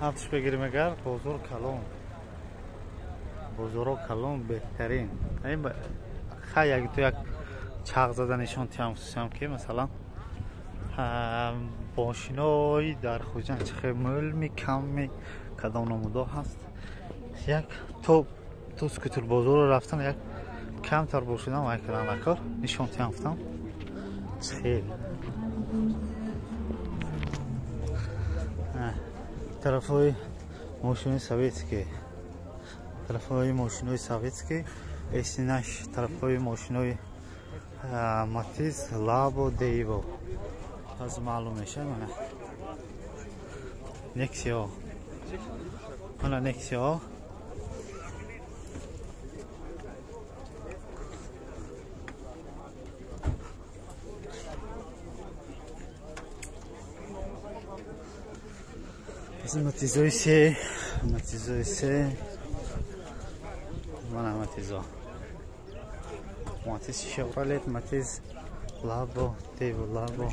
Ҳафтш бигирем агар бозор калон. Бозоро калон беҳтарин. Хай як ту як чағ зада нишон тиям хусусиям ки масалан мошинои дар Хуҷанд чӣ хел мӯлми камми кадом намудо ҳаст. Як то скутер бозорро рафтан як камтар бошидам вай кардам акор нишон тиям гуфтам. Хел тарафҳои мошинои советский, тарафҳои мошинои советский, эсинаш тарафҳои мошинои Матиз, Лабо, Дейво. Аз маълум мешавад мана. Нексио. Мана Нексио. Матизои се, Матизои се, мана Матизо. Матиз Шевролет, Матиз Лабо, Дейво Лабо.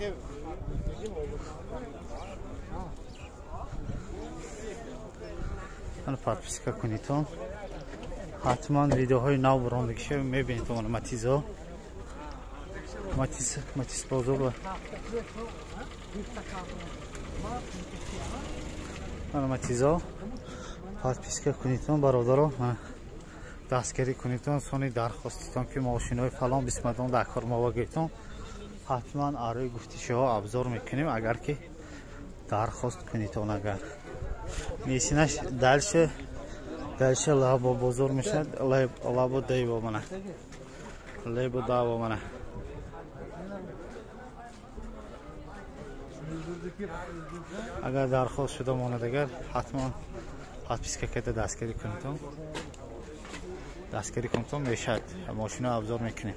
Мана подписка кунитон. Ҳатман видеоҳои нав бурондагиша мебинед мана Матизо. Матиз, Матиз бозор. Мана Матизо. Подписка кунитон бародаро. Дастгирӣ кунитон, сони дархоститон ки мошинои фалон бисмадон дар кор мо вагитон. Ҳатман арои гуфтишиҳо абзор мекунем агар ки дархост кунитон агар. Месинаш дальше дальше Лабо бозор мешавад, Лабо Дейво мана. Лабо Даво мана. Агар дархост шуда монад агар ҳатман подписка карда дастгирӣ кунитон. Дастгирӣ кунитон мешавад. Мошино абзор мекунем.